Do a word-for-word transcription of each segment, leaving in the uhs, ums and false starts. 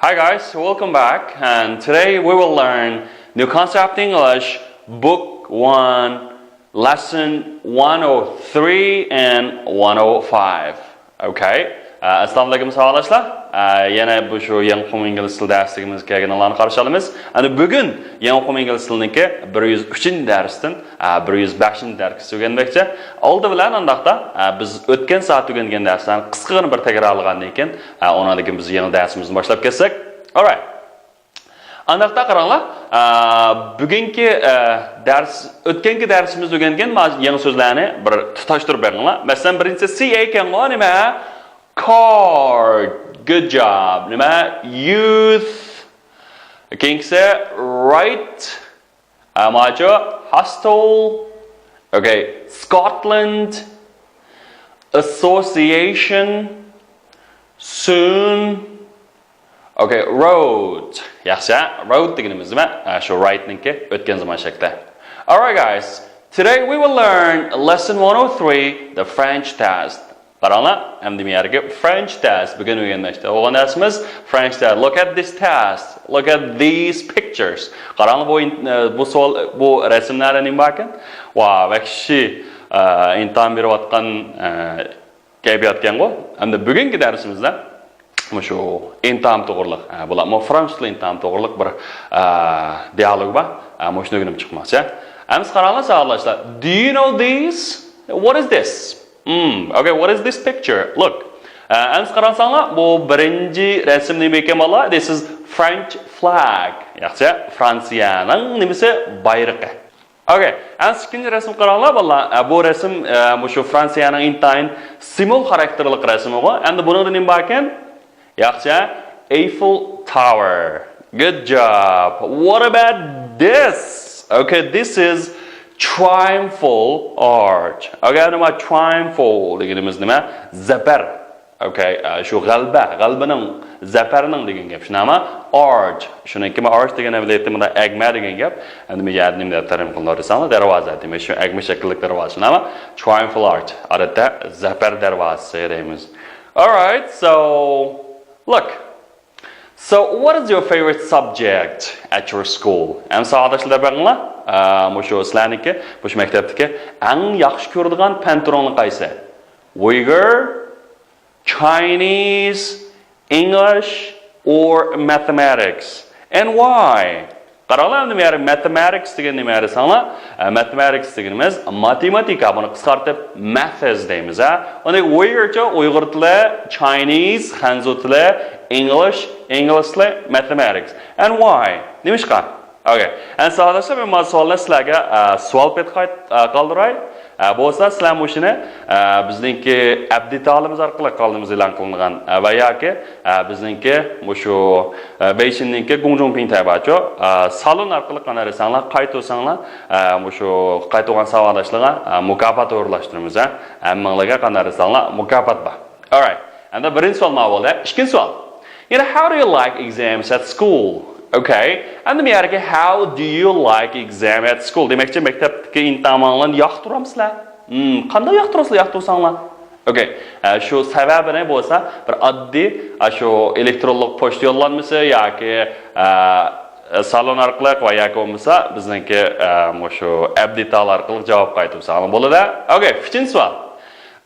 Hi guys, welcome back, and today we will learn New Concept English, Book one, Lesson one oh three and one oh five. Okay. ئە، ئەسسالامۇ ئەلەيكۇم ساۋاقداشلار. ئە، يەنە بۇ شۇ يېڭى ئۇقۇم ئىنگلىز تىلى دەرسلىكىمىزگە كەلگەنلەرنى قارشى ئالىمىز. ئەمدى بۈگۈن يېڭى ئۇقۇم ئىنگلىز تىلىنىڭكى بىر يۈز ئۈچىنچى دەرستىن، ئە، بىر يۈز بەشىنچى دەرسكىچە ئۆگەنمەكچى. ئالدى بىلەن ئانداقتا، ئە، بىز ئۆتكەن سائەت ئۆگەنگەن دەرسلەرنى قىسقىغىنە بىر تەكرارلىغاندىن كېيىن، ئە، ئۇنىڭدىن كېيىن بىز يېڭى دەرسىمىزنى باشلاپ كەتسەك. Alright. ئانداقتا قاراڭلار، ئە، بۈگۈنكى، ئە، دەرس، ئۆتكەنكى دەرسىمىزدە ئۆگەنگەن ما-، يېڭى سۆزلەرنى بىر تۇتاشتۇرۇپ بېقىڭلار. مەسىلەن، بىرىنچىسى C A ئىكەنغۇ، نېمە؟ Card. Good job. نېمە؟ Youth. كېيىنكىسى right. ئەماچۇ، hostel. Okay. Scotland. Association. Soon. Okay, road. ياخشى، road دېگىنىمىز نېمە؟ ئە، شۇ right نىڭكى ئۆتكەن زامان شەكلى. Alright guys, today we will learn lesson one oh three, the French test. قاراڭلار، ئەمدى بۇ يەرگە French test. بۈگۈن ئۆگەنمەكچى بولغان دەرسىمىز French test. Look at this test. Look at these pictures. قاراڭلار، بۇ ئىن-، ئە، بۇ سوئال، بۇ رەسىملەردە نېمە باركەن؟ ۋا، ۋەھشىي، ئە، ئىمتىھان بېرىۋاتقان، ئە، كەيپىياتكەنغۇ. ئەمدى بۈگۈنكى دەرسىمىزدە مۇشۇ ئىمتىھان توغرىلىق، ئە، بۇلارمۇ فرانسۇزچە ئىمتىھان توغرىلىق بىر، ئە، دىئالوگ بار. ئە، مۇشۇنى ئۆگىنىپ چىقماقچى. ئەمىسە قاراڭلار ساۋاقداشلار. Do you know this? What is this? Hmm, okay, what is this picture? Look. ئە، ئەمىسە قارىساڭلار، بۇ بىرىنچى رەسىم نېمە ئىكەن، بالىلار؟ This is French flag. ياخشى، فرانسىيەنىڭ نېمىسى؟ بايرىقى. Okay، ئەمىسە ئىككىنچى رەسىمگە قاراڭلار، بالىلار. ئە، بۇ رەسىم، ئە، مۇشۇ فرانسىيەنىڭ ئىنتايىن سىمۋول خاراكتېرلىق رەسىمىغۇ. ئەمدى بۇنىڭدا نېمە باركەن؟ ياخشى. Eiffel Tower. Good job. What about this? Okay, this is triumphal arch. Okay، نېمە triumphal دېگىنىمىز نېمە؟ زەپەر. Okay، ئە، شۇ غەلىبە، غەلىبىنىڭ، زەپەرنىڭ دېگەن گەپ. شۇنداقمۇ؟ Arch. شۇنىڭكى مەن arch دېگەن بىلەتتىم، بۇندا ئەگمە دېگەن گەپ. ئەمدى بۇ يەردە نېمە دەپ تەرجىمە قىلىنىدۇ دېسەڭلار، دەرۋازا دېمەك. شۇ ئەگمە شەكىللىك دەرۋازا. شۇنداقمۇ؟ Triumphal arch. ئادەتتە زەپەر دەرۋازىسى دەيمىز. Alright, so look. So, what is your favorite subject at your school? ئەمدى ساۋاقداشلار دەپ بېقىڭلار. ئە، مۇشۇ سىلەرنىڭكى، مۇشۇ مەكتەپتىكى ئەڭ ياخشى كۆرىدىغان پەن تۈرۈڭلار قايسى؟ Uyghur, Chinese, English or mathematics? And why? قاراڭلار، ئەمدى بۇ يەردە mathematics دېگەن نېمە دېسەڭلار؟ ئە، mathematics دېگىنىمىز ماتېماتىكا، بۇنى قىسقارتىپ maths دەيمىز، ھە. ئۇنى Uyghurچە، ئۇيغۇر تىلى، Chinese، خەنزۇ تىلى، English، ئىنگلىز تىلى، mathematics. And why? نېمىشقا؟ Okay. ئەمدى ساۋاقداشلار، مەن مانا سوئالنى سىلەرگە، ئە، سوئال پېتى قايت-، ئە، قالدۇراي. ئە، بولسا سىلەر مۇشۇنى، ئە، بىزنىڭكى ئەپدېتالىمىز ئارقىلىق قالدىمىز ئېلان قىلىنغان، ئە، ۋە ياكى، ئە، بىزنىڭكى مۇشۇ، ئە، بېيجىڭنىڭكى گۇڭجۇڭپىڭ تەباچۇ، ئە، سالون ئارقىلىق قانداق دېسەڭلار، قايتۇرساڭلار، ئە، مۇشۇ قايتۇرغان ساۋاقداشلارغا، ئە، مۇكاپات ئورۇنلاشتۇرىمىز، ھە. ھەممىڭلارغا قانداق دېسەڭلار مۇكاپات بار. Alright. ئەمدى بىرىنچى سوئال مانا بولدى. ئىككىنچى سوئال. You know, how do you like exams at school? Okay. ئەمدى بۇ يەردىكى how do you like exam at school دېمەكچى، مەكتەپتىكى ئىمتىھانلارنى ياقتۇرامسىلەر؟ Hmm، قانداق ياقتۇرىسىلەر، ياقتۇرساڭلار؟ Okay. ئە، شۇ سەۋەبىنى بولسا بىر ئاددىي، ئە، شۇ ئېلېكترونلۇق پوچتا يوللانمىسى ياكى، ئە، سالون ئارقىلىق ۋە ياكى بولمىسا بىزنىڭكى، ئە، مۇشۇ ئەپدېتال ئارقىلىق جاۋاب قايتۇرساڭلار بولىدۇ. Okay، ئۈچىنچى سوئال.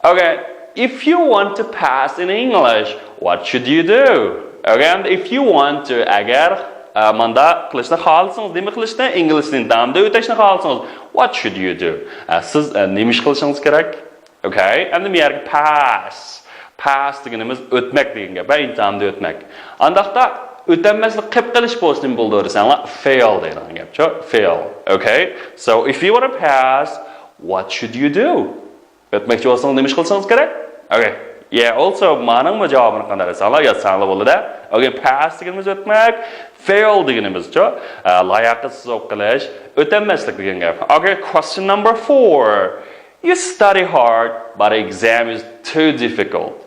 Okay, if you want to pass in English, what should you do? Okay, and if you want to، ئەگەر، ئە، مانداق قىلىشنى خالىسىڭىز، نېمە قىلىشنى؟ ئىنگلىز تىلىنى ئىمتىھاندا ئۆتەشنى خالىسىڭىز، what should you do? ئە، سىز، ئە، نېمە ئىش قىلىشىڭىز كېرەك؟ Okay, ئەمدى بۇ يەرگە pass. Pass دېگىنىمىز ئۆتمەك دېگەن گەپ، ھە، ئىمتىھاندا ئۆتمەك. ئانداقتا ئۆتەلمەسلىك قىلىپ قېلىش بولسا نېمە بولىدۇ دېسەڭلار، fail دەيدىغان گەپچۇ، fail. Okay, so if you want to pass, what should you do? ئۆتمەكچى بولسىڭىز نېمە ئىش قىلسىڭىز كېرەك؟ Okay. Yeah, also مانىڭمۇ جاۋابىنى قانداق دېسەڭلار، يازساڭلار بولىدۇ. Okay, pass دېگىنىمىز ئۆتمەك، fail دېگىنىمىزچۇ، ئە، لاياقەتسىز بولۇپ قېلىش، ئۆتەلمەسلىك دېگەن گەپ. Okay, question number four. You study hard, but exam is too difficult.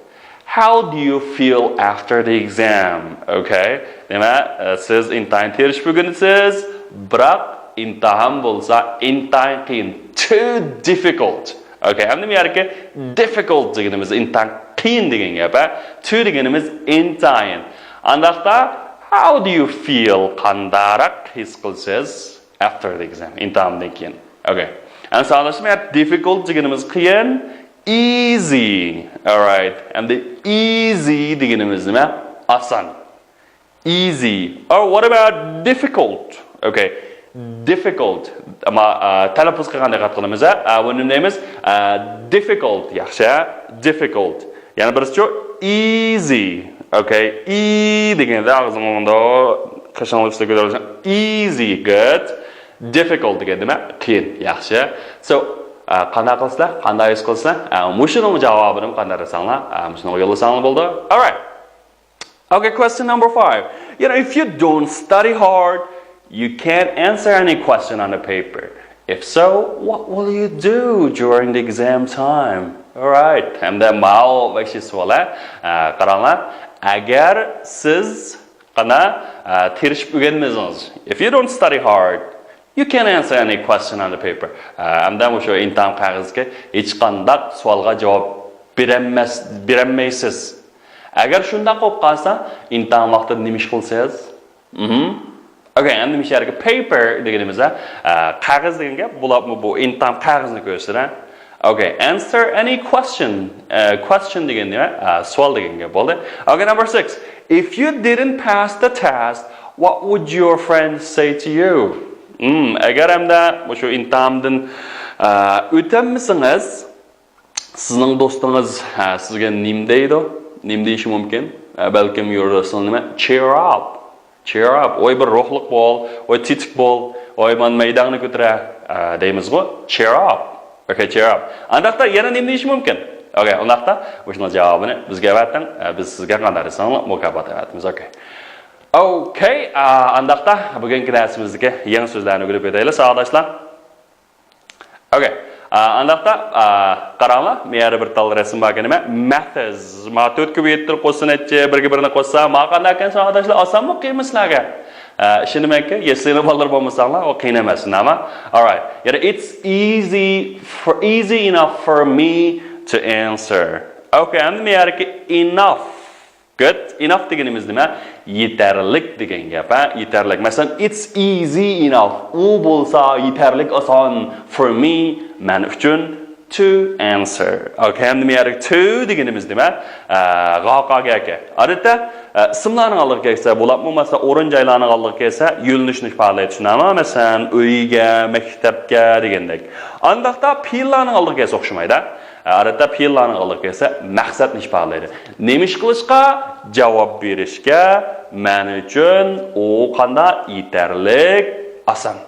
How do you feel after the exam? Okay. نېمە، ئە، سىز ئىنتايىن تىرىشىپ ئۆگىنىسىز، بىراق ئىمتىھان بولسا ئىنتايىن قىيىن. Too difficult. Okay، ئەمدى بۇ يەردىكى difficult دېگىنىمىز ئىنتايىن قىيىن دېگەن گەپ، ھە؟ Too دېگىنىمىز ئىنتايىن. ئانداقتا How do you feel? قانداقراق ھېس قىلىسىز after the exam? ئىمتىھاندىن كېيىن. Okay. ئەمدى ساۋاقداشلار، difficult دېگىنىمىز قىيىن، easy. Alright. ئەمدى easy دېگىنىمىز نېمە؟ ئاسان. Easy. Or what about difficult? Okay. Difficult. ئەمما ئە، تەلەپپۇز قىلغاندا دىققەت قىلىمىز. ئە، بۇنى نېمە دەيمىز؟ ئە، difficult. ياخشى. Difficult. يەنە بىرسىچۇ؟ Easy. Okay. E دېگەندە ئاغزىڭ ئوڭدا قېشىڭ ئۈستىگە كۆتۈرۈلسە. Easy. Good. Difficult دېگەن نېمە؟ قىيىن. ياخشى. So، ئە، قانداق قىلىسىلەر؟ قانداق ھېس قىلىسىلەر؟ ئە، مۇشۇنىڭ جاۋابىنى قانداق دېسەڭلار؟ ئە، مۇشۇنىڭغا يوللىساڭلار بولىدۇ. Alright. Okay, question number five. You know, if you don't study hard, you can't answer any question on the paper. If so, what will you do during the exam time? Alright. ھەمدە ماۋۇ بەشىنچى سوئال، ھە؟ ئە، قاراڭلار. ئەگەر سىز قانا، ئە، تىرىشىپ ئۆگەنمىسىڭىز. If you don't study hard, you can't answer any question on the paper. ئە، ھەمدە مۇشۇ ئىمتىھان قەغىزىگە ھېچقانداق سوئالغا جاۋاب بېرەلمەس، بېرەلمەيسىز. ئەگەر شۇنداق بولۇپ قالسا، ئىمتىھان ۋاقتىدا نېمە ئىش قىلىسىز؟ مهم. Okay, ئەمدى مۇشۇ يەرگە paper دېگىنىمىزدە، ئە، قەغەز دېگەن گەپ، بولۇپمۇ بۇ ئىمتىھان قەغىزىنى كۆرسىتىدۇ. Okay, answer any question. ئە، question دېگەن نېمە؟ ئە، سوئال دېگەن گەپ بولدى. Okay, number six. If you didn't pass the test, what would your friend say to you? Hmm, ئەگەر ئەمدى مۇشۇ ئىمتىھاندىن، ئە، ئۆتەلمىسىڭىز، سىزنىڭ دوستىڭىز، ھە، سىزگە نېمە دەيدۇ؟ نېمە دېيىشى مۇمكىن؟ ھە، بەلكىم يۇرۇسىڭ نېمە؟ Cheer up. Cheer up. ۋاي بىر روھلۇق بول، ۋاي تېتىك بول، ۋاي مانا مەيداڭنى كۆتۈرە، ھە، دەيمىزغۇ؟ Cheer up. Okay, cheer up. ئانداقتا يەنە نېمە دېيىشى مۇمكىن؟ Okay, ئۇنداقتا مۇشۇنىڭ جاۋابىنى بىزگە ئەۋەتىڭ. ھە، بىز سىزگە قانداق دېسەڭلار مۇكاپات ئەۋەتىمىز. Okay. Okay, ئا، ئانداقتا بۈگۈنكى دەرسىمىزدىكى يېڭى سۆزلەرنى ئۆگىنىپ ئۆتەيلى، ساۋاقداشلار. Okay. ئا، ئانداقتا، ئا، قاراڭلار، مۇ يەردە بىر تال رەسىم باركەن، نېمە؟ Maths. ما تۆتكە بىر يەتتە قوشسا نەچچە، بىرگە بىرنى قوشسا، ما قانداكەن ساۋاقداشلار، ئاسانمۇ قىيىنمۇ سىلەرگە؟ ئا، ئىشىنىمەنكى، يەسلىنىڭ بالىلىرى بولمىساڭلار، ئۇ قىيىن ئەمەس، نېمە؟ Alright. يەنى it's easy for, easy enough for me to answer. Okay, ئەمدى مۇ يەردىكى enough. Good. Enough دېگىنىمىز نېمە؟ يېتەرلىك دېگەن گەپ، ھە؟ يېتەرلىك. مەسىلەن، it's easy enough. ئۇ بولسا يېتەرلىك ئاسان. For me، مەن ئۈچۈن. To answer. Okay، ئەمدى مۇ يەردىكى to دېگىنىمىز نېمە؟ ئە، غاقاگەكە. ئادەتتە، ئە، ئىسىملارنىڭ ئالدىغا كەلسە، بولۇپمۇ مەسىلەن، ئورۇن جايلارنىڭ ئالدىغا كەلسە، يۆنىلىشنى ئىپادىلەيدۇ. شۇنداقمۇ؟ مەسىلەن، ئۆيگە، مەكتەپكە دېگەندەك. ئانداقتا پېئىللارنىڭ ئالدىغا كەلسە ئوخشىمايدۇ. ئادەتتە پېئىللارنىڭ ئالدىغا كەلسە، مەقسەتنى ئىپادىلەيدۇ. نېمە ئىش قىلىشقا؟ جاۋاب بېرىشكە مەن ئۈچۈن ئۇ قانداق؟ يېتەرلىك ئاسان.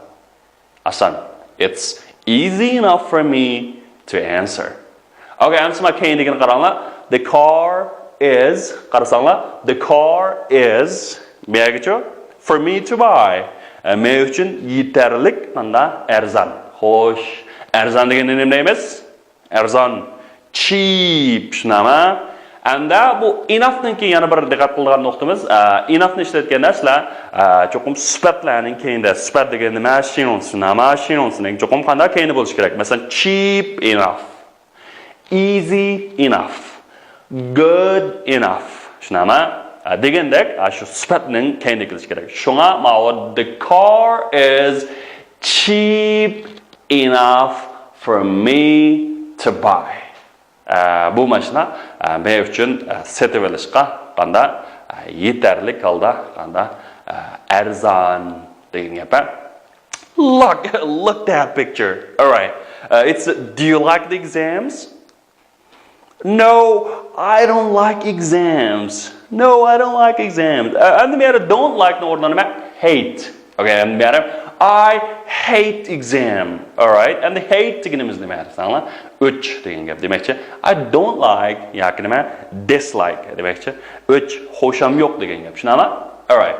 ئاسان. It's easy enough for me to answer. Okay، ئەمسىما كەينىدىكىنى قاراڭلار. The car is، قارىساڭلار، the car is، مەگىچۇ؟ For me to buy. ئە، مەن ئۈچۈن يېتەرلىك، ماندا، ئەرزان. خوش، ئەرزان دېگەندە نېمە دەيمىز؟ ئەرزان، cheap، شۇنداقمۇ؟ ئەمدى بۇ enough نىڭكى يەنە بىر دىققەت قىلىدىغان نۇقتىمىز، ئە، enough نى ئىشلەتكەندە سىلەر، ئە، چوقۇم سۈپەتلەرنىڭ كەينىدە، سۈپەت دېگەن نېمە؟ شىنس، شۇنداقمۇ؟ شىنسنىڭ چوقۇم قانداق كەينىدە بولۇشى كېرەك؟ مەسىلەن، cheap enough، easy enough، good enough، شۇنداقمۇ؟ ئە، دېگەندەك، ئە، شۇ سۈپەتنىڭ كەينىدە كېلىشى كېرەك. شۇڭا ماۋۇ the car is cheap enough for me to buy. ئە، بۇ ماشىنا، ئە، مەن ئۈچۈن، ئە، سېتىۋېلىشقا قاندا، ئە، يېتەرلىك ھالدا قاندا، ئە، ئەرزان دېگەن گەپ، ھە؟ Look, look that picture. All right. Uh, it's, do you like the exams? No, I don't like exams. No, I don't like exams. ئە، ئەمدى مەيەردە don't like نىڭ ئورنىدا نېمە؟ Hate. Okay، ئەمدى مەيەردە I hate exam. All right. ئەمدى hate دېگىنىمىز نېمە دېسەڭلار؟ ئۆچ دېگەن گەپ دېمەكچى. I don't like ياكى نېمە؟ Dislike دېمەكچى. ئۆچ، خۇشام يوق دېگەن گەپ. شۇنداقمۇ؟ All right.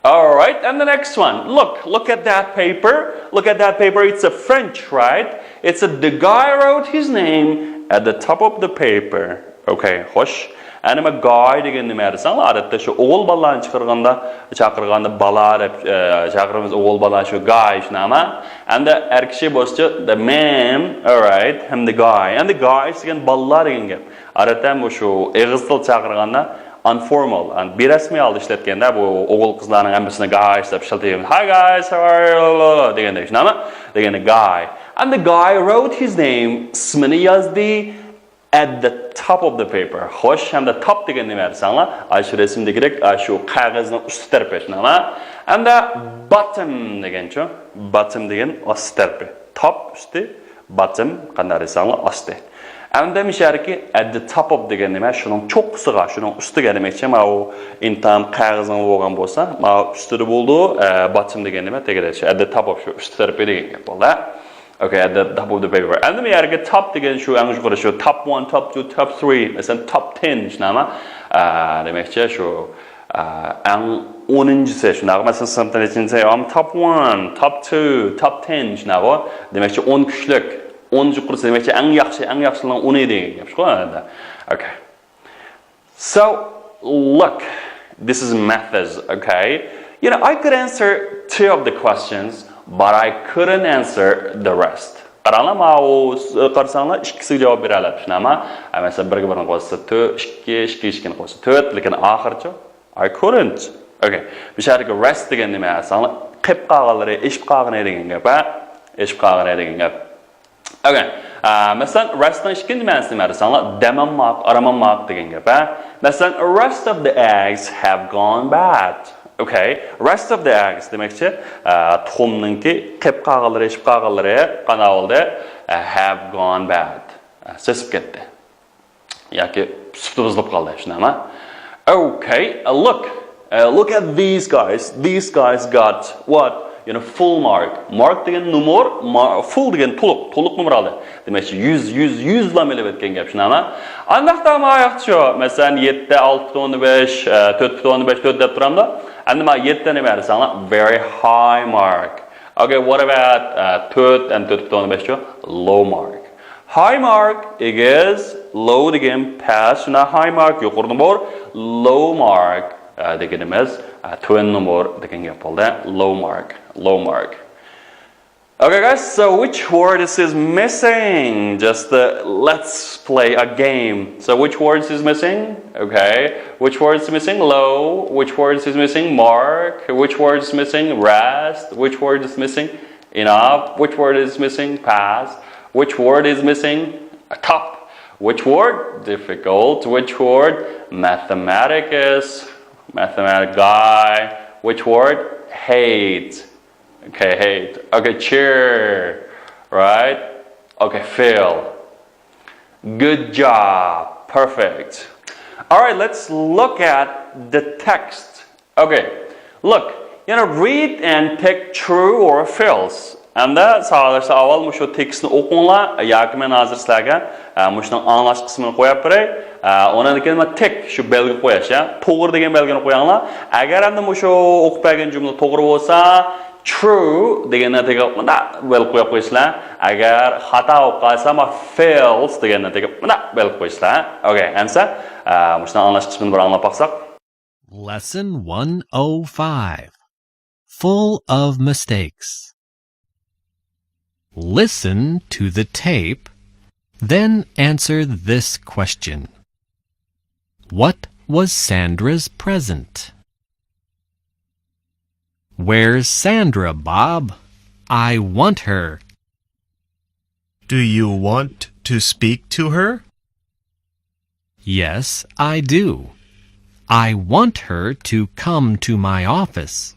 All right, and the next one. Look, look at that paper. Look at that paper. It's a French, right? It's a, the guy wrote his name at the top of the paper. Okay, خوش. ئەنە ما guy دېگەن نېمە دېسەڭلار، ئادەتتە شۇ ئوغۇل بالىلارنى چاقىرغاندا، چاقىرغاندا بالا دەپ، ئە، چاقىرىمىز، ئوغۇل بالا شۇ guy، شۇنداقمۇ؟ ئەمدى ئەر كىشى بولسىچۇ، the man, all right، ھەم the guy. ئەمدى guys دېگەن بالىلار دېگەن گەپ. ئادەتتە مۇشۇ ئېغىز تىل چاقىرغاندا، ئانفورمال، بىرەسمىي ھالدا ئىشلەتكەندە، بۇ ئوغۇل قىزلارنىڭ ھەممىسىنى guys دەپ ئىشلىتىۋېرىمىز. Hi guys, how are you? دېگەندەك، شۇنداقمۇ؟ دېگەندە guy. And the guy wrote his name، ئىسمىنى يازدى، at the top of the paper. خوش، ھەمدە top دېگەن نېمە دېسەڭلار، ئاشۇ رەسىمدىكىدەك، ئاشۇ قەغەزنىڭ ئۈستى تەرىپى، شۇنداقمۇ؟ And the bottom دېگەنچۇ؟ Bottom دېگەن ئاستى تەرىپى. Top ئۈستى، bottom قانداق دېسەڭلار ئاستى. ئەمدى مۇشۇ يەردىكى at the top of دېگەن نېمە؟ شۇنىڭ چوققىسىغا، شۇنىڭ ئۈستىگە دېمەكچى. ماۋۇ ئىنتام قەغىزىڭ بولغان بولسا، ماۋۇ ئۈستىدە بولىدۇ، ئە، bottom دېگەن نېمە؟ تېگىدە، at the top of، شۇ ئۈستى تەرىپى دېگەن گەپ بولدى. Okay, at the top of the paper. ئەمدى بۇ يەرگە top دېگەن شۇ ئەڭ يۇقىرى، شۇ top one, top two, top three، مەسىلەن، top ten، شۇنداقمۇ؟ ئە، دېمەكچى، شۇ ئەڭ ئونىنچىسى، شۇنداقمۇ؟ مەسىلەن، سىنىپتا نەچچىنچى؟ I'm top one, top two, top ten، شۇنداقمۇ؟ دېمەكچى، ئون كۈچلۈك، ئون يۇقىرىسى، دېمەكچى، ئەڭ ياخشى، ئەڭ ياخشىلارنىڭ ئونى دېگەن گەپ، شۇ ئەمدى. Okay. So, look, this is methods, okay? You know, I could answer two of the questions, but I couldn't answer the rest. قاراڭلار، ماۋۇ قارىساڭلار، ئىككىسىگە جاۋاب بېرەلەپ، شۇنداقمۇ؟ ئە، مەسىلەن، بىرگە بىرنى قوشسا تۆت، ئىككى، ئىككى، ئىككىنى قوشسا تۆت، لېكىن ئاخىرىچۇ؟ I couldn't. Okay. بۇ يەردىكى rest دېگەن نېمە دېسەڭلار، قېلىپ قالغانلىرى، ئېشىپ قالغىنى دېگەن گەپ، ھە؟ ئېشىپ قالغىنى دېگەن گەپ. Okay. ئە، مەسىلەن، rest نىڭ ئىككىنچى مەنىسى نېمە دېسەڭلار، دەم ئالماق، ئارام ئالماق دېگەن گەپ، ھە؟ مەسىلەن, rest of the eggs have gone bad. Okay. Rest of the eggs دېمەكچى، ئە، تۇخۇمنىڭكى قېلىپ قالغانلىرى، ئېشىپ قالغانلىرى قانداق بولدى؟ ئە، have gone bad. ئە، سېسىپ كەتتى. ياكى سۈپىتى بۇزۇلۇپ قالدى، شۇنداقمۇ؟ Okay, uh, look. Uh, look at these guys. These guys got what? You know, full mark. Mark دېگەن نومۇر، ma-، full دېگەن تولۇق، تولۇق نومۇر ئالدى. دېمەكچى، يۈز، يۈز، يۈزلام ئېلىپ ئۆتكەن گەپ، شۇنداقمۇ؟ ئانداقتا ماياقچۇ، مەسىلەن، يەتتە، ئالتە پۈتۈن ئوندىن بەش، ئە، تۆت پۈتۈن ئوندىن بەش، تۆت دەپ تۇرامدۇ؟ ئەمدى مانا يەتتە نېمە دېسەڭلار، very high mark. Okay, what about, ئە، تۆت، ئەمدى تۆت پۈتۈن ئوندىن بەشچۇ؟ Low mark. High mark ئېگىز، low دېگەن پەس، شۇنداق، high mark يۇقىرى نومۇر، low mark، ئە، دېگىنىمىز، ئە، تۆۋەن نومۇر دېگەن گەپ بولدى. Low mark, low mark. Okay, guys, so which word is, is missing? Just, uh, let's play a game. So which words is missing? Okay, which words is missing? Low. Which words is missing? Mark. Which words is missing? Rest. Which word is missing? Enough. Which word is missing? Past. Which word is missing? Top. Which word? Difficult. Which word? Mathematicus. Mathematic guy. Which word? Hate. Okay, hate. Okay, cheer. Right? Okay, feel. Good job. Perfect. All right, let's look at the text. Okay. Look, you know, read and pick true or false. ئەمدى ساۋاقداشلار، ئاۋۋال مۇشۇ تېكىستنى ئوقۇڭلار ياكى مەن ھازىر سىلەرگە، ئە، مۇشۇنىڭ ئاڭلاش قىسمىنى قويۇپ بېرەي. ئە، ئۇنىڭدىن كېيىن مانا تىك، شۇ بەلگە قويۇش، يا، توغرا دېگەن بەلگىنى قويۇڭلار. ئەگەر ئەمدى مۇشۇ ئوقۇپ بەرگەن جۈملە توغرا بولسا، true دېگەننى تېگىپ مۇنداق بەلگە قويۇپ قويىسىلەر. ئەگەر خاتا بولۇپ قالسا، مانا false دېگەننى تېگىپ مۇنداق بەلگە قويىسىلەر. Okay، ئەمسە، ئە، مۇشۇنىڭ ئاڭلاش قىسمىنى بىر ئاڭلاپ باقساق. Lesson one oh five. Full of mistakes. Listen to the tape, then answer this question. What was Sandra's present? Where's Sandra, Bob? I want her. Do you want to speak to her? Yes, I do. I want her to come to my office.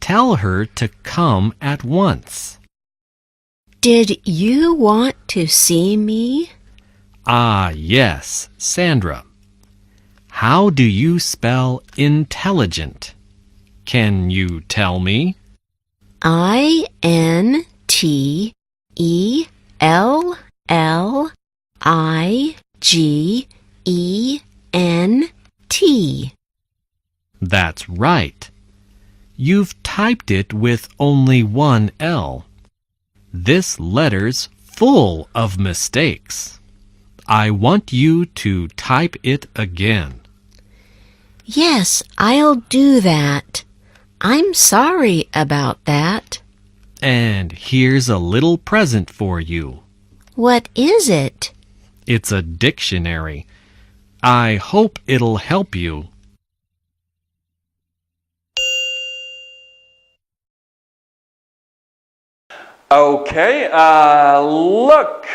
Tell her to come at once. Did you want to see me? Ah, yes, Sandra. How do you spell intelligent? Can you tell me? I N T E L L I G E N T. That's right. You've typed it with only one L. This letter's full of mistakes. I want you to type it again. Yes, I'll do that. I'm sorry about that. And here's a little present for you. What is it? It's a dictionary. I hope it'll help you. Okay, uh, look,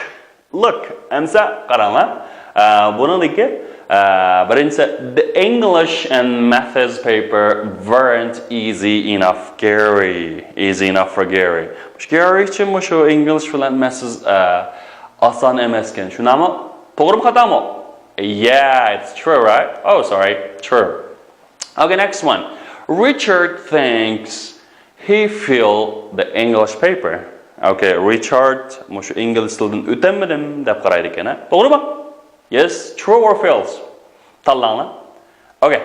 look, ئەمسە قاراڭلار. Uh, بۇنىڭدىكى uh, بىرىنچىسى، the English and Maths paper weren't easy enough Gary, easy enough for Gary. مۇشۇ Gary ئۈچۈن مۇشۇ English بىلەن Maths uh, ئاسان ئەمەسكەن. شۇنداقمۇ؟ توغرىمۇ خاتامۇ؟ Yeah, it's true, right? Oh, sorry, true. Okay, next one. Richard thinks he failed the English paper. Okay, Richard مۇشۇ ئىنگلىز تىلىدىن ئۆتەلمىدىم دەپ قارايدىكەن. توغرىمۇ؟ Yes, true or false? تاللاڭلار. Okay.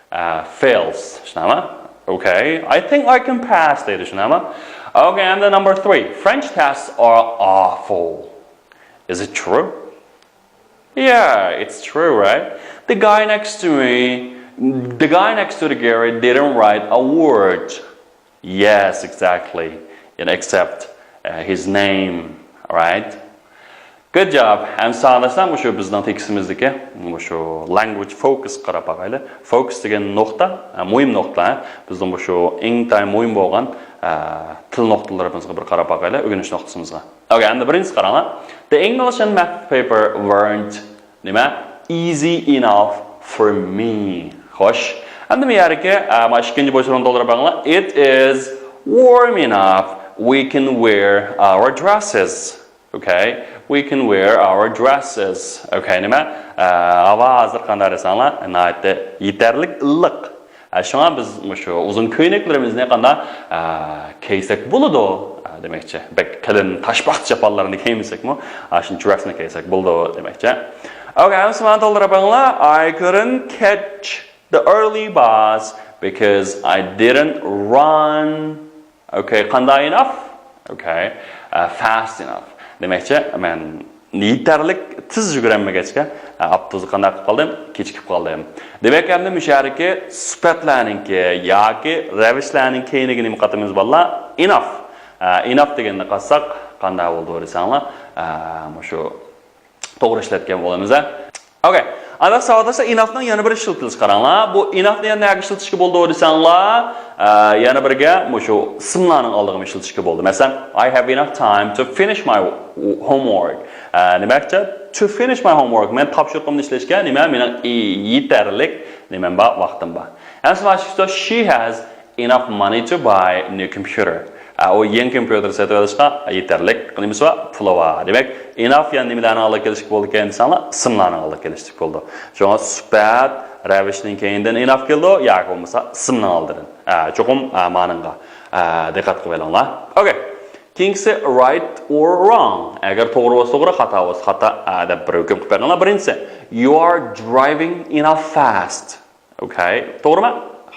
Uh, fails. شۇنداقمۇ? Okay. I think I can pass دەيدۇ. شۇنداقمۇ? Okay, and the number three. French tests are awful. Is it true? Yeah, it's true, right? The guy next to me, the guy next to the Gary didn't write a word. Yes, exactly. And except uh, his name, right? Good job. ئەمدى ساڭلىسام مۇشۇ بىزنىڭ تېكىستىمىزدىكى مۇشۇ language focus قاراپ باقايلى. Focus دېگەن نۇقتا، مۇھىم نۇقتا. بىزنىڭ مۇشۇ ئىنتايىن مۇھىم بولغان تىل نۇقتىلىرىمىزغا بىر قاراپ باقايلى، ئۆگىنىش نۇقتىسىمىزغا. Okay, ئەمدى بىرىنچىسى قاراڭلار. The English and math paper weren't نېمە؟ Easy enough for me. خوش. ئەمدى بۇ يەردىكى، ئە، مانا ئىككىنچى بوشلۇقنى تولدۇرۇپ بېقىڭلار. It is warm enough. We can wear our dresses. Okay. We can wear our dresses. Okay, نېمە؟ ئە، ھاۋا ھازىر قانداق دېسەڭلار، ناھايىتى يېتەرلىك ئىللىق. ئە، شۇڭا بىز مۇشۇ ئۇزۇن كۆينەكلىرىمىزنى قانداق، ئە، كىيسەك بولىدۇ، ئە، دېمەكچى. بەك قېلىن تاشپاقچە چاپانلارنى كىيمىسەكمۇ، ئە، شۇ dressنى كىيسەك بولىدۇ دېمەكچى. Okay, ئەمسە مانا تولدۇرۇپ بېقىڭلار. I couldn't catch the early bus because I didn't run. Okay, قانداق enough? Okay, ئە، fast enough. دېمەكچى، مەن يېتەرلىك تېز يۈگۈرەلمىگەچكە، ئاپتوبۇسقا قانداق قىلىپ قالدىم؟ كېچىكىپ قالدىم. دېمەك، ئەمدى مۇشۇ يەردىكى سۈپەتلەرنىڭكى ياكى رەۋىشلەرنىڭ كەينىگە نېمە قاتىمىز بالىلار؟ Enough. ئە، enough دېگەننى قاتساق قانداق بولىدۇ دېسەڭلار، ئە، مۇشۇ توغرا ئىشلەتكەن بولىمىز، ھە؟ Okay. ئانداق ساۋاقداشلار، enoughنىڭ يەنە بىر ئىشلىتىلىشى قاراڭلار. بۇ enoughنى يەنە نەگە ئىشلىتىشكە بولىدۇ دېسەڭلار، ئە، يەنە بىرگە مۇشۇ ئىسىملارنىڭ ئالدىغىمۇ ئىشلىتىشكە بولىدۇ. مەسىلەن، I have enough time to finish my homework. ئە، نېمە دېمەكچى؟ To finish my homework. مەن تاپشۇرۇقۇمنى ئىشلەشكە نېمە؟ مېنىڭ يېتەرلىك نېمەم بار، ۋاقتىم بار. ئەمسە مانا شۇ، she has enough money to buy new computer. ئە، ئۇ يېڭى كومپيۇتېر سېتىۋېلىشقا يېتەرلىك نېمىسى بار؟ پۇلى بار. دېمەك، enough يەنە نېمىلەرنىڭ ئالدىغا كېلىشكە بولىدىكەن دېسەڭلار، ئىسىملارنىڭ ئالدىغا كېلىشلىك بولىدۇ. شۇڭا سۈپەت، رەۋىشنىڭ كەينىدىن enough كېلىدۇ، ياكى بولمىسا ئىسىمنىڭ ئالدىدىن. ئە، چوقۇم، ئە، مانىڭغا، ئە، دىققەت قىلىۋېلىڭلار. Okay. كېيىنكىسى right or wrong. ئەگەر توغرا بولسا توغرا، خاتا بولسا خاتا، ئە، دەپ بىر ھۆكۈم قىلىپ بېرىڭلار. بىرىنچىسى، you are driving enough fast. Okay. توغرىمۇ؟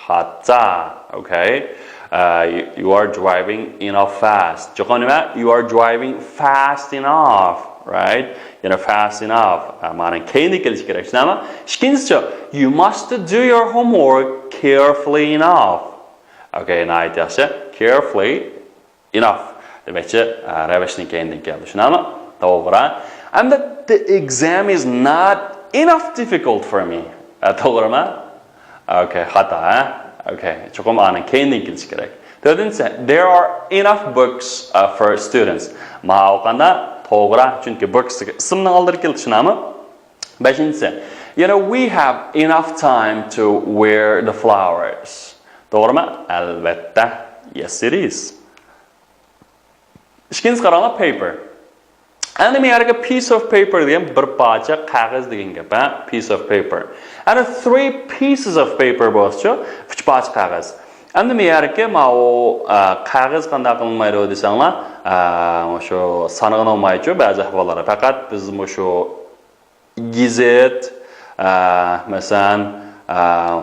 خاتا. Okay. ئە، you are driving enough fast. چوقۇم نېمە؟ You are driving fast enough. Right? يەنە fast enough. ئە، مانا كەينىدە كېلىشى كېرەك. شۇنداقمۇ؟ ئىككىنچىسى، you must do your homework carefully enough. Okay، ناھايىتى ياخشى. Carefully enough. دېمەكچى، ئە، رەۋىشنىڭ كەينىدىن كەلدى. شۇنداقمۇ؟ توغرا. And the, the exam is not enough difficult for me. ئە، توغرىمۇ؟ Okay، خاتا، ھە؟ Okay، چوقۇم ئانىڭ كەينىدىن كېلىشى كېرەك. تۆتىنچىسى، there are enough books, ئە، for students. ماۋۇ قانداق؟ توغرا، چۈنكى books دېگەن ئىسىمنىڭ ئالدىدا كېلىدۇ، شۇنداقمۇ؟ بەشىنچىسى، you know, we have enough time to wear the flowers. توغرىمۇ؟ ئەلۋەتتە. Yes, it is. ئىككىنچىسى قاراڭلار، paper. ئەمدى مەن يەرگە piece of paper دېگەن بىر پارچە قەغەز دېگەن گەپ، ھە؟ Piece of paper. ئەمدى three pieces of paper بولسىچۇ، ئۈچ پارچە قەغەز. ئەمدى مەن يەرگە ماۋۇ، ئە، قەغەز قانداق قىلىنمايدۇ دېسەڭلار، ئە، مۇشۇ سانىغىنى بولمايچۇ بەزى ئەھۋاللاردا. پەقەت بىز مۇشۇ گېزىت، ئە، مەسىلەن، ئە،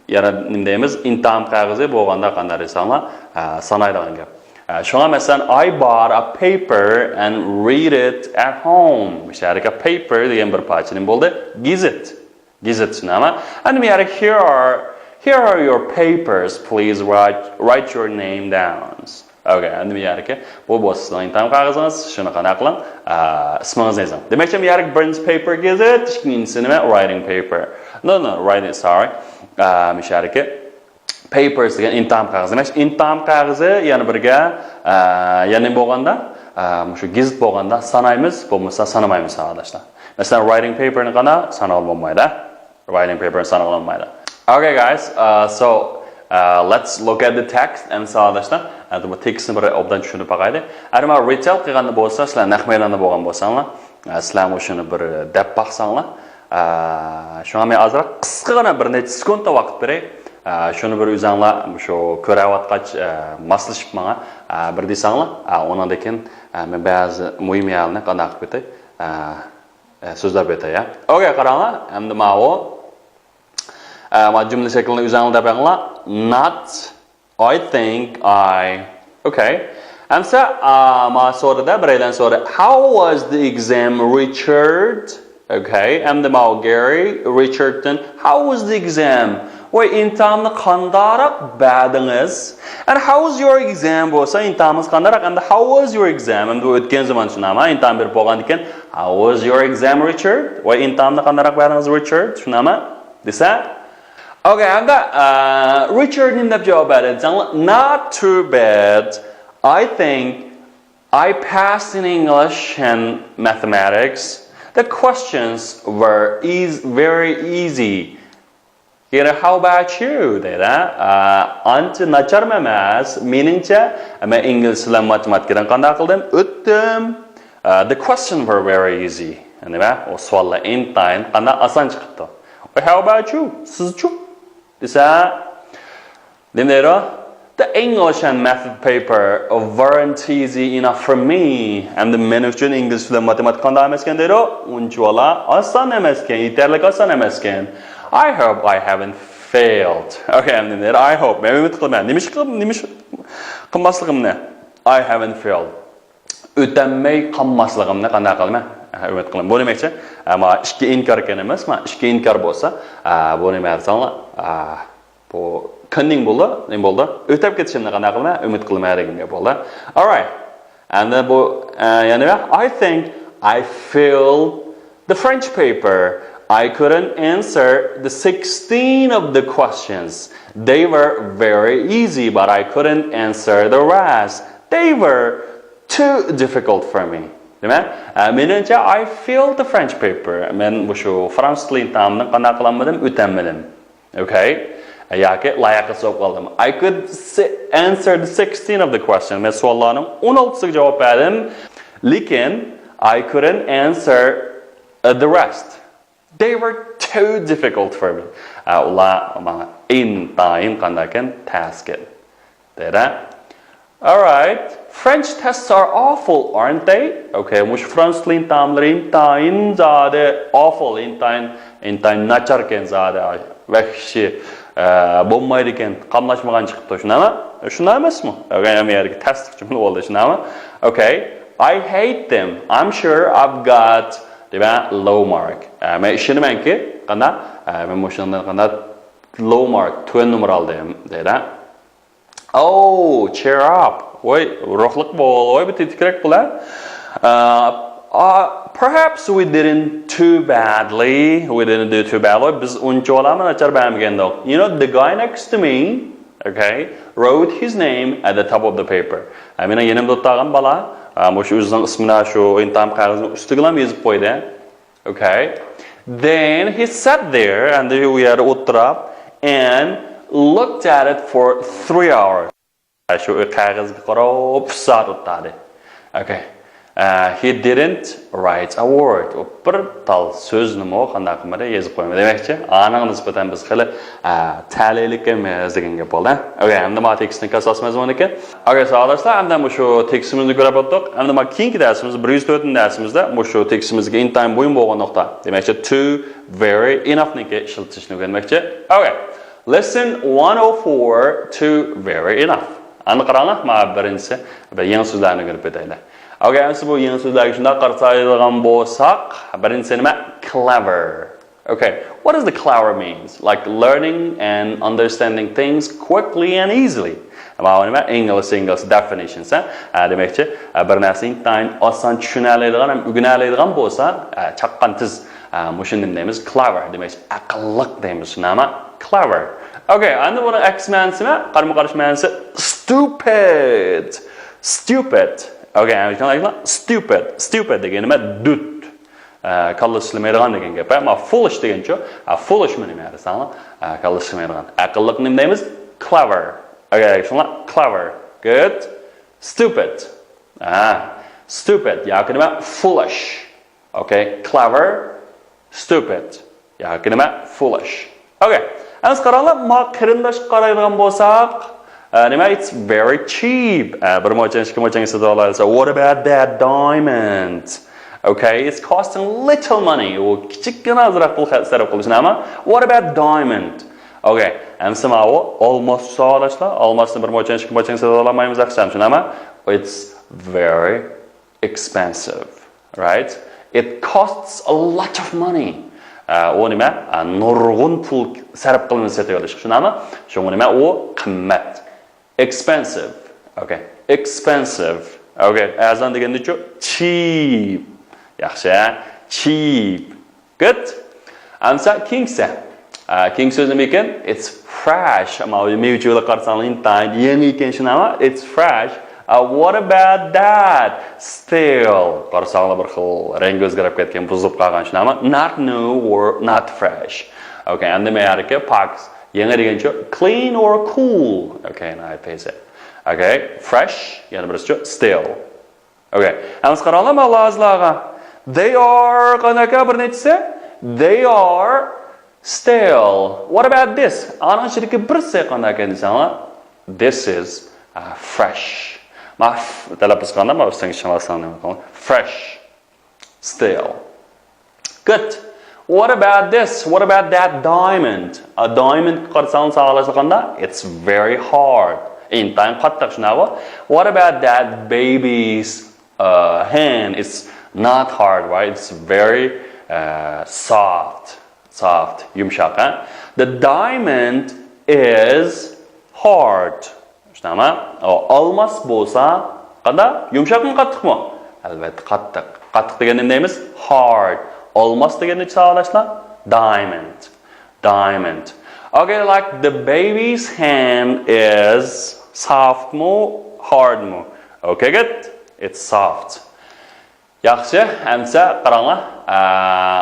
يەنە نېمە دەيمىز، ئىمتىھان قەغىزى بولغاندا قانداق دېسەڭلار، ئە، سانايدىغان گەپ. ئە، شۇڭا مەسىلەن، I bought a paper and read it at home. مۇشۇ يەردىكى paper دېگەن بىر پارچە نېمە بولدى؟ گېزىت. گېزىت، شۇنداقمۇ؟ ئەمدى مەن يەرگە here are, here are your papers, please write, write your name down. Okay, ئەمدى بۇ يەردىكى بۇ بولسا سىزنىڭ ئىمتىھان قەغىزىڭىز. شۇنى قانداق قىلىڭ؟ ئە، ئىسمىڭىزنى يېزىڭ. دېمەكچى، بۇ يەردىكى birinci paper گېزىت، ئىككىنچىسى نېمە؟ Writing paper. No, no, writing, sorry. ئە، مۇشۇ يەردىكى papers دېگەن ئىمتىھان قەغىزى. دېمەك، ئىمتىھان قەغىزى يەنە بىرگە، ئە، يەنە بولغاندا، ئە، مۇشۇ گېزىت بولغاندا سانايمىز، بولمىسا سانىمايمىز، ساۋاقداشلار. مەسىلەن، writing paperنى قانداق سانىغىلى بولمايدۇ؟ Writing paperنى سانىغىلى بولمايدۇ. Okay, guys, uh, so, uh, let's look at the text and ساۋاقداشلار. ئەمدى بۇ تېكىستنى بىر ئوبدان چۈشىنىپ باقايلى. ئەمما رىتەل قىلغاندا بولسا، سىلەر نەق مەيداندا بولغان بولساڭلار، ئە، سىلەرمۇ شۇنى بىر دەپ باقساڭلار. ئە، شۇڭا مەن ئازراق قىسقىغىنا بىر نەچچە سېكۇنتتا ۋاقىت بېرەي. ئە، شۇنى بىر ئۆزۈڭلار شۇ كۆرەۋاتقاچ، ئە، ماسلىشىپ ماڭا، ئە، بىر دېسەڭلار. ئە، ئۇنىڭدىن كېيىن، ئە، مەن بەزى مۇھىم يەرلەرنى قانداق قىلىپ ئۆتەي. ئە، ئە، سۆزلەپ ئۆتەي، يا. Okay، قاراڭلار. ئەمدى ماۋۇ. ئە، ما جۈملە شەكلىنى ئۆزۈڭلار دەپ بېقىڭلار. Not I think I. Okay. ئەمسە، ئا، ما سورىدى، بىرەيلەن سورىدى. How was the exam, Richard? Okay. ئەمدى ماۋۇ Gary، Richardتىن. How was the exam? ۋاي، ئىمتىھاننى قانداقراق بەردىڭىز؟ And how was your exam بولسا، ئىمتىھانىڭىز قانداقراق؟ ئەمدى how was your exam؟ ئەمدى بۇ ئۆتكەن زامان شۇنداقمۇ؟ ئىمتىھان بېرىپ بولغاندىن كېيىن، How was your exam, Richard? ۋاي، ئىمتىھاننى قانداقراق بەردىڭىز، Richard؟ شۇنداقمۇ؟ دېسە، Okay، ئەمدى، ئە، رىچارد نېمە دەپ جاۋاب بەردى دېسەڭلار، Not too bad. I think I passed in English and mathematics. The questions were eas very easy. Yana how about you دەيدۇ. ئە، ئانچە ناچارمۇ ئەمەس. مېنىڭچە، مەن ئىنگلىز بىلەن ماتېماتىكىدىن قانداق قىلدىم؟ ئۆتتۈم. ئە، the questions were very easy. نېمە؟ ئۇ سوئاللار ئىنتايىن قانداق ئاسان چىقىپتۇ. How about you؟ سىزچۇ؟ دېسە، نېمە دەيدۇ؟ The English and math paper weren't easy enough for me. ئەمدى مەن ئۈچۈن ئىنگلىز بىلەن ماتېماتىكا قانداق ئەمەسكەن دەيدۇ؟ ئۇنچىۋالا ئاسان ئەمەسكەن، يېتەرلىك ئاسان ئەمەسكەن. I hope I haven't failed. Okay، ئەمدى نېمە دەيدۇ؟ I hope. مەن ئۈمىد قىلىمەن. نېمە ئىش قىلىپ، نېمە ئىش قىلماسلىقىمنى. I haven't failed. ئۆتەلمەي قالماسلىقىمنى قانداق قىلىمەن؟ ئۈمىد قىلىمەن. بۇ نېمە دېمەكچى؟ ئەمما ئىككى ئىنكار ئىكەن ئەمەسمۇ؟ ئىككى ئىنكار بولسا، ئە، بۇ نېمە دېسەڭلار؟ ئە، بۇ كۈننىڭ بولدى، نېمە بولدى؟ ئۆتەپ كېتىشىمنى قانداق قىلىمەن؟ ئۈمىد قىلىمەن دېگەن گەپ بولدى. Alright. ئەمدى بۇ، ئە، يەنە بىر، I think I failed the French paper. I couldn't answer the sixteen of the questions. They were very easy, but I couldn't answer the rest. They were too difficult for me. دېمەك، ئە، مېنىڭچە، I failed the French paper. مەن مۇشۇ فرانسۇز تىلى ئىمتىھانىنى قانداق قىلالمىدىم؟ ئۆتەلمىدىم. Okay؟ ياكى لايىقسىز بولۇپ قالدىم. I could si- answer the sixteen of the question. مەن سوئاللارنىڭ ئون ئالتىسىغا جاۋاب بەردىم. لېكىن، I couldn't answer, uh, the rest. They were too difficult for me. ئە، ئۇلار ماڭا ئىنتايىن قانداقكەن؟ تەسكەن. دەيدۇ. Alright. French tests are awful, aren't they? Okay، مۇشۇ فرانسۇز تىلى ئىمتىھانلىرى ئىنتايىن زادى awful، ئىنتايىن، ئىنتايىن ناچاركەن زادى. ۋەھشىي، ئە، بولمايدىكەن، قاملاشمىغان چىقىپتۇ، شۇنداقمۇ؟ شۇنداق ئەمەسمۇ؟ Okay، ئەمما يەردىكى تەستىق جۈملە بولدى، شۇنداقمۇ؟ Okay. I hate them. I'm sure I've got، دېمەك، low mark. ئە، مەن ئىشىنىمەنكى، قانداق؟ ئە، مەن مۇشۇنىڭدىن قانداق low mark، تۆۋەن نومۇر ئالدىم، دەيدۇ. Oh, cheer up. ۋاي، روھلۇق بول، ۋاي، بىر تېتىكرەك بول، ھە؟ Uh, uh, perhaps we didn't too badly. We didn't do too badly. بىز ئۇنچىۋالامۇ ناچار بەرمىگەندۇق. You know, the guy next to me, okay, wrote his name at the top of the paper. ھە، مېنىڭ يېنىمدا ئولتۇرغان بالا، ئە، مۇشۇ ئۆزىنىڭ ئىسمىنى شۇ ئىمتىھان قەغىزىنىڭ ئۈستىگىلا يېزىپ قويدى. Okay. Then he sat there and ئۇ يەردە ئولتۇراپ and looked at it for three hours. شۇ قەغەزگە قاراپ ئۈچ سائەت ئولتۇردى. Okay. Uh, he didn't write a word. ئۇ بىر تال سۆزنىمۇ قانداق قىلمىدى، يېزىپ قويمىدى. دېمەكچى، ئانىڭغا نىسبەتەن بىز خېلى، ئە، تەلەيلىكمىز دېگەن گەپ بولدى. Okay، ئەمدى ما تېكىستنىڭ ئاساس مەزمۇنىكەن. Okay، ساۋاقداشلار، ئەمدى مۇشۇ تېكىستىمىزنى كۆرۈپ ئۆتتۇق. ئەمدى ما كېيىنكى دەرسىمىز، بىر يۈز تۆتىنچى دەرسىمىزدە مۇشۇ تېكىستىمىزگە ئىنتايىن مۇھىم بولغان نۇقتا، دېمەكچى، to، very، enoughنىڭكى ئىشلىتىشنى ئۆگەنمەكچى. Okay. Lesson one oh four to very enough. ئەمدى قاراڭلار، مانا بىرىنچىسى، بىر يېڭى سۆزلەرنى ئۆگىنىپ ئۆتەيلى. Okay، ئەمدى بۇ يېڭى سۆزلەرگە شۇنداق قارىسايدىغان بولساق، بىرىنچىسى نېمە؟ Clever. Okay, what does the clever means? Like learning and understanding things quickly and easily. ماۋۇ نېمە؟ ئىنگلىز، ئىنگلىز دېفىنىشنسى. ئە، دېمەكچى، ئە، بىر نەرسىنى ئىنتايىن ئاسان چۈشىنەلەيدىغان ھەم ئۆگىنەلەيدىغان بولسا، ئە، چاققان تېز، ئە، مۇشۇنى نېمە دەيمىز؟ كلېۋېر. دېمەكچى، ئەقىللىق دەيمىز. شۇنداقمۇ؟ كلېۋېر. ئوكەي، ئەمدى بۇنىڭ ئەكس مەنىسى ۋە قارىمۇ قارشى مەنىسى ستۇپىد. ستۇپىد. ئوكەي، ئەمدى ستۇپىد. ستۇپىد دېگەن نېمە؟ دۈت. ئە، كاللا ئىشلىمەيدىغان دېگەن گەپ. ئەمما فۇلىش دېگەنچۇ؟ ئە، فۇلىش مۇ نېمە دېسەڭلار؟ ئە، كاللا ئىشلىمەيدىغان. ئەقىللىقنى نېمە دەيمىز؟ كلېۋېر. ئوكەي، شۇڭلار كلېۋېر. گۇد. ستۇپىد. ئە، ستۇپىد ياكى نېمە؟ فۇلىش. ئوكەي، كلېۋېر، ستۇپىد ياكى نېمە؟ فۇلىش. ئوكەي، ئەمسە قاراڭلار، ما قېرىنداشقا قارايدىغان بولساق، ئە، نېمە؟ It's very cheap. ئە، بىر موچەن، ئىككى موچەنگە سېتىۋالالايسىز. What about that diamond? Okay, it's costing little money. ئۇ كىچىككىنە ئازراق پۇل خە-، سەرپ قىلىشىنى، ئەمما what about diamond? ئوكەي، ئەمسە ماۋۇ ئالماس ساۋاقداشلار. ئالماسنى بىر موچەن، ئىككى موچەنگە سېتىۋالالمايمىز ئەخشەم، شۇنداقمۇ؟ It's very expensive, right? It costs a lot of money. ئە، ئۇ نېمە؟ ئە، نۇرغۇن پۇل سەرپ قىلىنىپ سېتىۋېلىش. شۇنداقمۇ؟ شۇڭا نېمە؟ ئۇ قىممەت. Expensive. Okay. Expensive. Okay. ئەرزان دېگەندىچۇ؟ Cheap. ياخشى، ھە؟ Cheap. Good. ئەمسە كېيىنكىسى. ئە، كېيىنكى سۆز نېمە ئىكەن؟ It's fresh. ئەمما مېۋە-چېۋىلەرگە قارىساڭلار ئىنتايىن يېڭى ئىكەن، شۇنداقمۇ؟ It's fresh. ئە، what about that? Stale. قارىساڭلار بىر خىل رەڭگى ئۆزگىرىپ كەتكەن، بۇزۇلۇپ قالغان، شۇنداقمۇ؟ Not new or not fresh. ئوكەي، ئەمدى مەيەركى پاكىز. يېڭى دېگەنچۇ؟ Clean or cool. ئوكەي، ناھايىتى تېز. ئوكەي، fresh، يەنە بىرسىچۇ؟ Stale. ئوكەي. ئەمسە قاراڭلار، ماۋۇ لازىلارغا. They are قانداق بىر نەچچىسى؟ They are stale. What about this? ئانىڭ ئىچىدىكى بىرسى قانداق ئىكەن دېسەڭلار، this is, uh, fresh. ما ف-، تەلەپپۇز قىلغاندا ما ئۈستۈنگە چىڭلاساڭ نېمە قىلىڭ؟ Fresh. Stale. Good. What about this? What about that diamond? A diamond قارىساڭلار ساغلاشلىقاندا، it's very hard. ئىنتايىن قاتتىق، شۇنداقمۇ؟ What about that baby's, uh, hand? It's not hard, right? It's very, uh, soft. Soft. يۇمشاق، ھە؟ The diamond is hard. شۇنداقمۇ؟ ئالماس بولسا قانداق؟ يۇمشاقمۇ، قاتتىقمۇ؟ ئەلۋەتتە قاتتىق. قاتتىق دېگەندە نېمە دەيمىز؟ Hard. ئالماس دېگەندە چاغلاشلا؟ Diamond. Diamond. Okay, like, the baby's hand is softمۇ, hardمۇ? Okay, good. It's soft. ياخشى، ئەمسە قاراڭلار. ئە،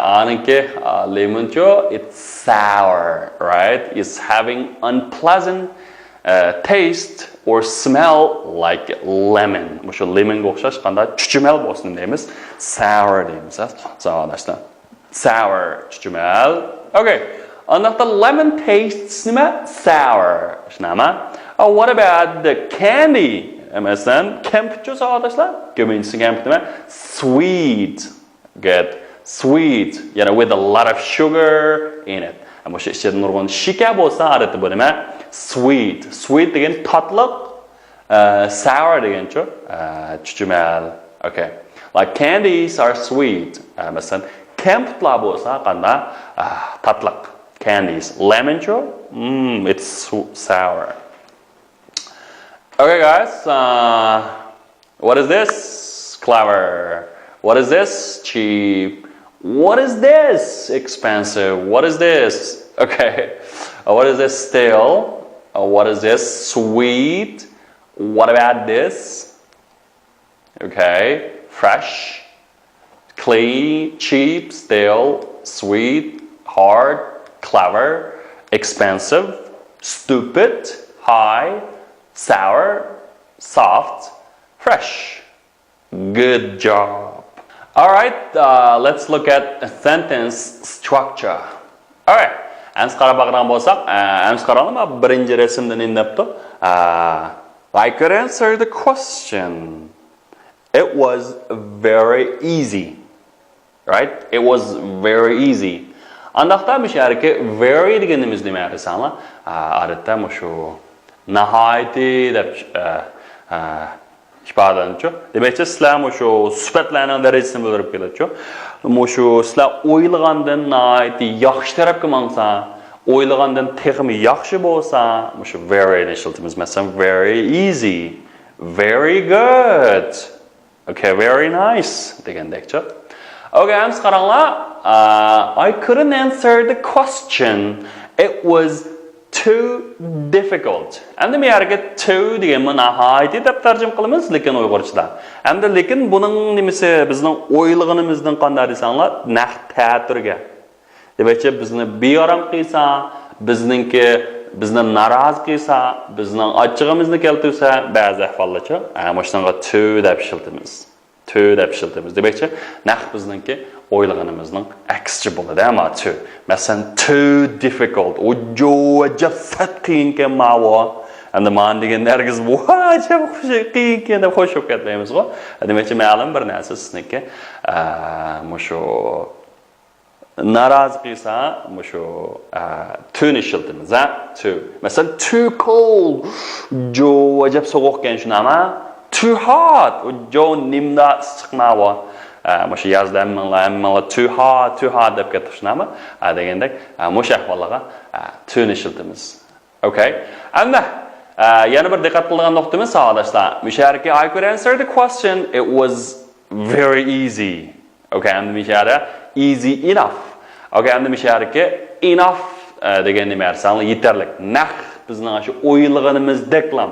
ئانىڭكى، ئە، لېمونچۇ، it's sour, right? It's having unpleasant, ئە، taste or smell like lemon. مۇشۇ لېمونغا ئوخشاش قانداق چۈچۈمەل بولسۇن دەيمىز. Sour دەيمىز، ھە، ساۋاقداشلار. Sour، چۈچۈمەل. Okay. ئانداقتا lemon tastes نېمە؟ Sour. شۇنداقمۇ؟ Uh, what about the candy? مەسىلەن، كەمپۈتچۇ ساۋاقداشلار؟ كۆپىنچىسى كەمپۈت نېمە؟ Sweet. Good. Sweet. يەنى with a lot of sugar in it. مۇشۇ ئىچىدە نۇرغۇن شېكەر بولسا، ئادەتتە بۇ نېمە؟ Sweet. Sweet دېگەن تاتلىق. ئە، sour دېگەنچۇ؟ ئە، چۈچۈمەل. Okay. Like, candies are sweet. ئە، مەسىلەن، كەمپۈتلار بولسا قانداق؟ ئە، تاتلىق. Candies. Lemonچۇ? Mm, it's su-, sour. Okay, guys. Uh, what is this? Clever. What is this? Cheap. What is this? Expensive. What is this? Okay. Uh, what is this? Stale. Uh, what is this? Sweet. What about this? Okay. Fresh. Clean, cheap, stale, sweet, hard, clever, expensive, stupid, high, sour, soft, fresh. Good job. All right, uh, let's look at sentence structure. All right. ئەمسە قاراپ باقىدىغان بولساق، ئە، ئەمسە قاراڭلار، بىرىنچى رەسىمدە نېمە دەپتۇ؟ ئە، I could answer the question. It was very easy. Right? It was very easy. ئانداقتا مۇشۇ يەردىكى very دېگىنىمىز نېمە دېسەڭلار؟ ئا، ئادەتتە مۇشۇ ناھايىتى دەپ، ئا، ئا، ئىپادىلىنىدۇ. دېمەكچى، سىلەر مۇشۇ سۈپەتلەرنىڭ دەرىجىسىنى بىلدۈرۈپ كېلىدۇ. مۇشۇ سىلەر ئويلىغاندىن ناھايىتى ياخشى تەرەپكە ماڭسا، ئويلىغاندىن تېخىمۇ ياخشى بولسا، مۇشۇ very نى ئىشلىتىمىز. مەسىلەن، very easy، very good، okay، very nice دېگەندەكچۇ. Okay، ئەمسە قاراڭلار. Uh, I couldn't answer the question. It was too difficult. ئەمدى بۇ يەرگە too دېگەنمۇ ناھايىتى دەپ تەرجىمە قىلىمىز، لېكىن ئۇيغۇرچىدا. ئەمدى لېكىن بۇنىڭ نېمىسى، بىزنىڭ ئويلىغىنىمىزدىن قانداق دېسەڭلار، نەق تەتۈرگە. دېمەكچى، بىزنى بىئارام قىلسا، بىزنىڭكى، بىزنى نارازى قىلسا، بىزنىڭ ئاچچىقىمىزنى كەلتۈرسە، بەزى ئەھۋاللارچۇ، ئە، مۇشۇنىڭغا too دەپ ئىشلىتىمىز. Too دەپ ئىشلىتىمىز. دېمەكچى، نەق بىزنىڭكى ئويلىغىنىمىزنىڭ ئەكسىچە بولىدۇ، ئەمما too. مەسىلەن، too difficult. ئۇ جوجا سەت قىيىنكەن ماۋۇ. ئەمدى مانا دېگەن ھەرگىز ۋاجىپ قىيىنكەن دەپ خوش بولۇپ كەتمەيمىزغۇ. دېمەكچى، مەلۇم بىر نەرسە سىزنىڭكى، ئە، مۇشۇ نارازى قىلسا، مۇشۇ، ئە، too نى ئىشلىتىمىز، ھە؟ Too. مەسىلەن، too cold. جوجا سوغۇقكەن شۇنداقمۇ؟ Too hot. جوجا ئىسسىق ماۋۇ. ئە، مۇشۇ يازدا ھەممىڭلار، ھەممىڭلار too hot، too hot دەپ كەتتى شۇنداقمۇ؟ ئە، دېگەندەك، ئە، مۇشۇ ئەھۋاللارغا، ئە، too نى ئىشلىتىمىز. Okay. ئەمدى، ئە، يەنە بىر دىققەت قىلىدىغان نۇقتىمىز، ساۋاقداشلار. مۇشۇ يەردىكى I could answer the question. It was very easy. Okay، ئەمدى مۇشۇ يەردە easy enough. Okay، ئەمدى مۇشۇ يەردىكى enough، ئە، دېگەن نېمە دېسەڭلار، يېتەرلىك. نەق بىزنىڭ شۇ ئويلىغىنىمىزدەكلا.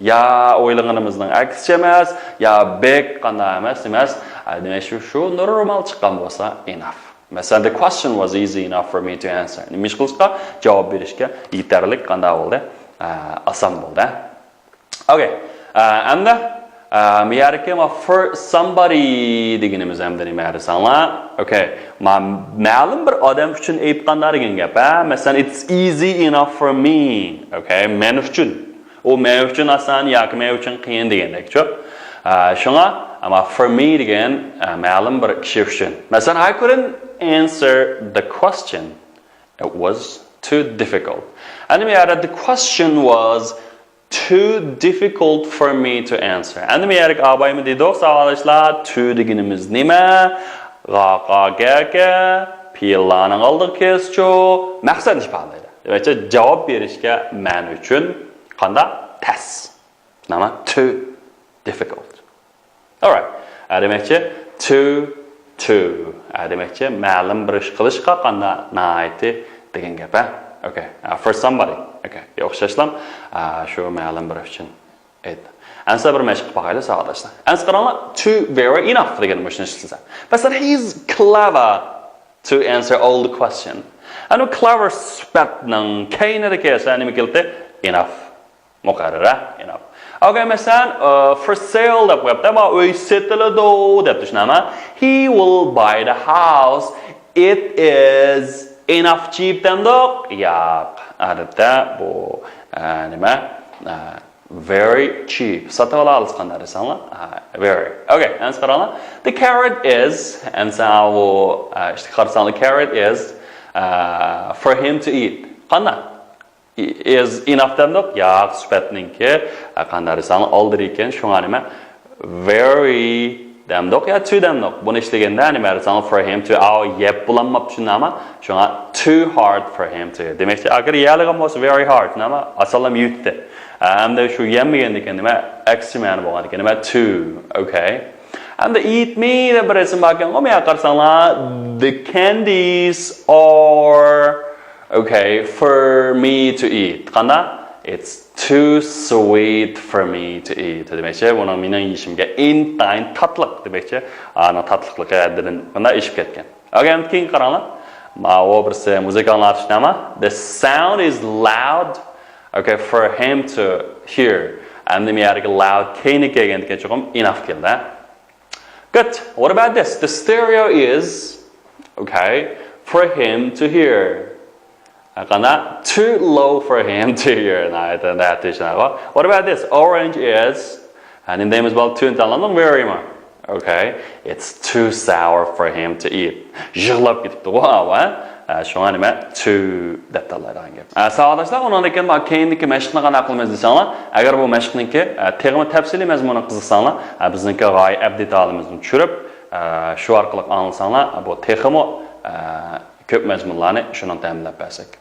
يا ئويلىغىنىمىزنىڭ ئەكسىچە ئەمەس، يا بەك قانداق ئەمەس، ئەمەس. ئە، دېمەك، شۇ، شۇ نورمال چىققان بولسا enough. مەسىلەن، the question was easy enough for me to answer. نېمە ئىش قىلىشقا؟ جاۋاب بېرىشكە يېتەرلىك قانداق بولدى؟ ئە، ئاسان بولدى. Okay. ئە، ئەمدى، ئە، بۇ يەردىكى ما for somebody دېگىنىمىز ئەمدى نېمە دېسەڭلار؟ Okay. ما مەلۇم بىر ئادەم ئۈچۈن ئېيتقاندا دېگەن گەپ، ھە؟ مەسىلەن، it's easy enough for me. Okay. مەن ئۈچۈن. ئۇ مەن ئۈچۈن ئاسان ياكى مەن ئۈچۈن قىيىن دېگەندەكچۇ. ئە، شۇڭا، ئەمما for me دېگەن، ئە، مەلۇم بىر كىشى ئۈچۈن. مەسىلەن، I couldn't answer the question. It was too difficult. ئەمدى بۇ يەردە the question was too difficult for me to answer. ئەمدى بۇ يەردىكى ئابايمۇ دېدۇق، ساۋاقداشلار، too دېگىنىمىز نېمە؟ غا، قا، گە، گە، پېئىللارنىڭ ئالدىغا كەلسىچۇ، مەقسەت ئىپادىلەيدۇ. دېمەكچى، جاۋاب بېرىشكە مەن ئۈچۈن قانداق؟ تەس. نېمە؟ Too difficult. Alright. ئە، دېمەكچى، too، too. ئە، دېمەكچى، مەلۇم بىر ئىش قىلىشقا قانداق ناھايىتى دېگەن گەپ، ھە؟ Okay. ئە، for somebody. Okay. ئوخشاشلام، ئە، شۇ مەلۇم بىر ئۈچۈن. ئەمسە بىر مەشىق قىلىپ باقايلى، ساۋاقداشلار. ئەمسە قاراڭلار، too very enough دېگەن مۇشۇنى ئىشلىسە. مەسىلەن، he's clever to answer all the question. ئەنە clever سۈپەتنىڭ كەينىدە كەلسە، نېمە كېلىدۇ؟ Enough. مۇقەررەر، enough. Okay، مەسىلەن، ئە، for sale دەپ قويۇپتۇ، ئەمما ئۆي سېتىلىدۇ دەپ چۈشىنەمەن. He will buy the house. It is enough cheap دەمدۇق؟ ياق. ئادەتتە بۇ، ئە، نېمە؟ ئە، very cheap. ساتىۋالا ئالسا قانداق دېسەڭلار؟ ئە، very. Okay، ئەمسە قاراڭلار. The carrot is، ئەمسە ئاۋۇ، ئە، ئىشتىكى قارىساڭلار، carrot is، ئە، for him to eat. قانداق؟ Is enough دەمدۇق؟ ياق، سۈپەتنىڭكى، ئە، قانداق دېسەڭلار، ئالدىدا ئىكەن، شۇڭا نېمە؟ Very دەمدۇق يا too دەمدۇق؟ بۇنى ئىشلىگەندە نېمە دېسەڭلار، for him to، ئاۋۇ يەپ بولالماپتۇ، شۇنداقمۇ؟ شۇڭا too hard for him to. دېمەكچى، ئەگەر يەلىگەن بولسا very hard، نېمە؟ ئاسانلا يۇتتى. ئە، ئەمدى شۇ يەمىگەندىكىن نېمە؟ ئەكسىچە مەنە بولغاندىكىن نېمە؟ Too. Okay. ئەمدى eat me دەپ بىر ئىسىم باركەنغۇ، مانا قارىساڭلار، the candies are okay for me to eat. قانداق؟ It's too sweet for me to eat. دېمەكچى، بۇنىڭ مېنىڭ يېيىشىمگە ئىنتايىن تاتلىق. دېمەكچى، ئانىڭ تاتلىقلىقى ھەددىدىن مۇنداق ئېشىپ كەتكەن. Okay، ئەمدى كېيىنگە قاراڭلار. ماۋۇ بىرسى مۇزىكا ئاڭلاتىش نېمە؟ The sound is loud. Okay, for him to hear. ئەمدى مۇ يەردىكى loud كەينىگە كەلگەندىكىن چوقۇم enough كېلىدۇ. Good. What about this? The stereo is, okay, for him to hear. قانداق؟ Too low for him to hear. ناھايىتى، ناھايىتى چۈشىنەرلىك. What about this? Orange is، ھە، نېمە دەيمىز، بالىلار، too نى تاللىدىڭ، very مۇ؟ Okay. It's too sour for him to eat. يىغلاپ كېتىپتىغۇ، ھە؟ ھە، شۇڭا نېمە؟ Too دەپ تاللايدىغان گەپ. ئە، ساۋاقداشلار، ئۇنىڭدىن كېيىن مانا كېيىندىكى مەشىقنى قانداق قىلىمىز دېسەڭلار، ئەگەر بۇ مەشىقنىڭكى، ئە، تېخىمۇ تەپسىلىي مەزمۇنىغا قىزىقساڭلار، ئە، بىزنىڭكى غايە ئەبدى تالىمىزنى چۈشۈرۈپ، ئە، شۇ ئارقىلىق ئاڭلىساڭلار، بۇ تېخىمۇ، ئە، كۆپ مەزمۇنلارنى شۇنىڭ تەمىنلەپ بەرسەك.